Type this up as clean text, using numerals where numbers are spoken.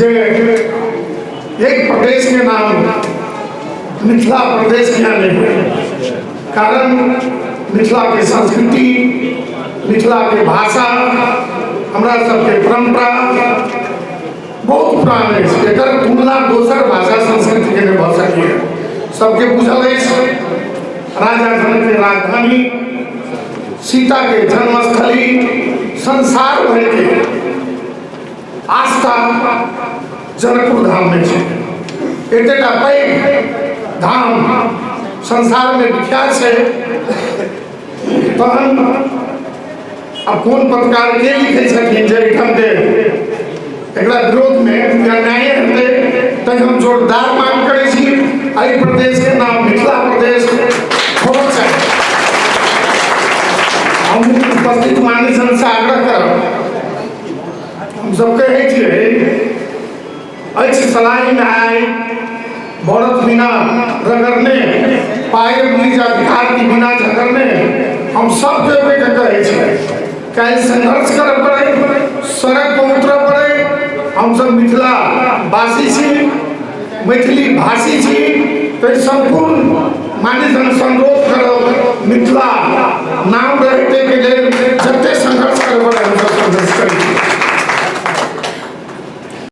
जे एक प्रदेश के नाम मिथिला प्रदेश किया नहीं हुए। कारण मिथिला के संस्कृति, मिथिला के भाषा, हमरा सबके परंपरा बहुत पुरान अछि। एकर तुलना दोसर भाषा संस्कृति के नहि भऽ सकैए। सबके बुझल अछि, राजा जनक के राजधानी, सीता के जन्मस्थली, संसार भर के आस्था जनकपुर धाम में छै। एतेटा पैघ धाम संसार में विख्यात छै, तहन आब कोन पत्रकार के लिखै छथिन जे एहिठाम के एकरा विरोधमे अन्याय हेतै। तैँ हम जोरदार मांग करै छी, एहि प्रदेशके नाम मिथिला प्रदेश होबक चाही। हम उपस्थित मान्यजन से आग्रह करब। हम सब कहै छियै अछि सलाइमे आइ भरत बिना रगड़ने, पायल निज अधिकार की बिना झगड़ने। हम सब के कहै छियै, काल्हि संघर्ष करऽ पड़ै, सड़क पर उतरऽ पड़ै, हम सब मिथिला वासी छी, मैथिली भाषी छी, तऽ सम्पूर्ण मान्यजन अनुरोध करब, मिथिला नाम